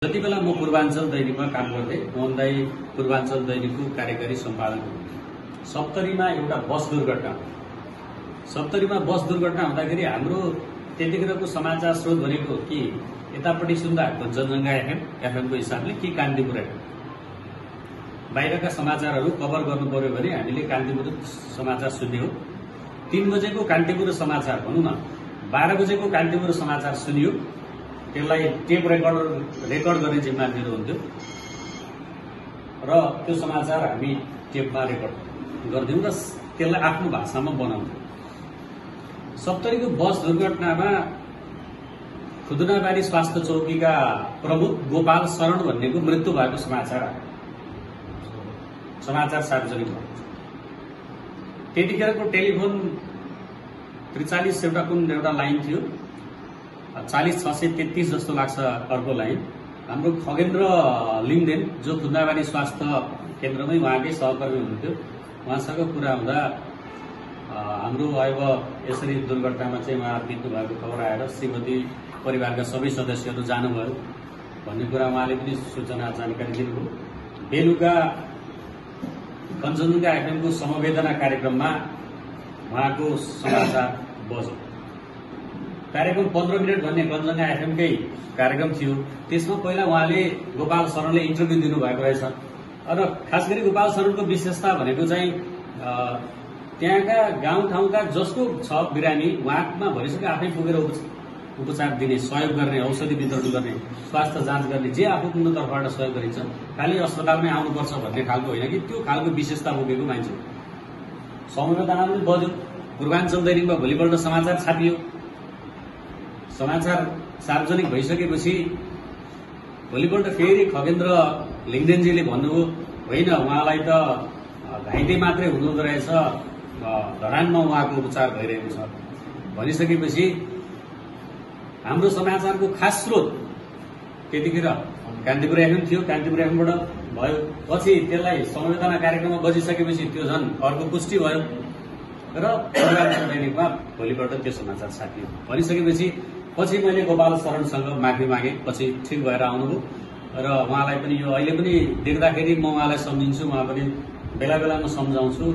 जति बेला म पूर्वाञ्चल दैनिकमा काम गर्दै मोहन दाई पूर्वाञ्चल दैनिकको कार्यकारी सम्पादक हुनुहुन्थ्यो। सप्तरीमा एउटा बस दुर्घटना हुँदाखेरि हाम्रो त्यतिखेरको समाचार स्रोत भनेको कि यतापट्टि सुन्दा कञ्चनजङ्घा एफएमको हिसाबले कि कान्तिपुर एफएम। बाहिरका समाचारहरू कभर गर्नु पर्यो भने हामीले कान्तिपुर समाचार सुन्ने हो। 3 बजेको कान्तिपुर समाचार भनौँ न 12 बजेको कान्तिपुर समाचार सुनियो। त्यसलाई टेप रेकर्ड गर्ने जिम्मा मेरो हुन्थ्यो र त्यो समाचार हामी टेपमा रेकर्ड गर्दियौं र त्यसलाई आफ्नो भाषामा बनाउँथ्यौं। सप्तरीको बस दुर्घटनामा खुदुनाबारी स्वास्थ्य चौकीका प्रमुख गोपाल शरण भन्नेको मृत्यु भएको समाचार सार्वजनिक भयो। त्यतिखेरको टेलिफोन 43 एउटा लाइन थियो, 40-633 जस्तो लाग्छ अर्को लाइन। हाम्रो खगेन्द्र लिङदेन जो खुदुनाबारी स्वास्थ्य केन्द्रमै उहाँकै सहकर्मी हुनुहुन्थ्यो, उहाँसँग कुरा हुँदा हाम्रो अब यसरी दुर्घटनामा चाहिँ उहाँ बित्नु भएको खबर आएर श्रीमती परिवारका सबै सदस्यहरू जानुभयो भन्ने कुरा उहाँले पनि सूचना जानकारी दिनुभयो। बेलुका कञ्चनजङ्घा एफएमको समवेदना कार्यक्रममा उहाँको समाचार बज्यो। कार्यक्रम 15 मिनट भन्ने कञ्चनजङ्घा एफएमकै कार्यक्रम थियो। त्यसमा पहिला उहाँले गोपाल शरणले इन्टरभ्यू दिनुभएको रहेछ र खास गरी गोपाल शरणको विशेषता भनेको चाहिँ त्यहाँका गाउँठाउँका जसको छ बिरामी उहाँमा भइसक्यो आफै पुगेर उपचार दिने, सहयोग गर्ने, औषधि वितरण गर्ने, स्वास्थ्य जाँच गर्ने, जे आफ्नो तर्फबाट सहयोग गरिन्छ। खालि अस्पतालमै आउनुपर्छ भन्ने खालको होइन कि त्यो खालको विशेषता बोकेको मान्छे। समवेदना पनि बज्यो। पूर्वाञ्चल दैनिकमा भोलिपल्ट समाचार छापियो। समाचार सार्वजनिक भइसकेपछि भोलिपल्ट फेरि खगेन्द्र लिङदेनजीले भन्नुभयो, होइन उहाँलाई त घाइते मात्रै हुनुहुँदो रहेछ, धरानमा उहाँको उपचार भइरहेको छ भनिसकेपछि हाम्रो समाचारको खास स्रोत त्यतिखेर कान्तिपुर एफएम थियो। कान्तिपुर एफएमबाट भयो। पछि त्यसलाई संवेदना कार्यक्रममा बजिसकेपछि त्यो झन् अर्को पुष्टि भयो र पूर्वाञ्चल दैनिकमा भोलिपल्ट त्यो समाचार छापियो। भनिसकेपछि पछि मैले गोपाल शरणसँग माफी मागे। पछि ठिक भएर आउनुभयो र उहाँलाई पनि यो अहिले पनि देख्दाखेरि म उहाँलाई सम्झिन्छु, उहाँ पनि बेला बेलामा सम्झाउँछु।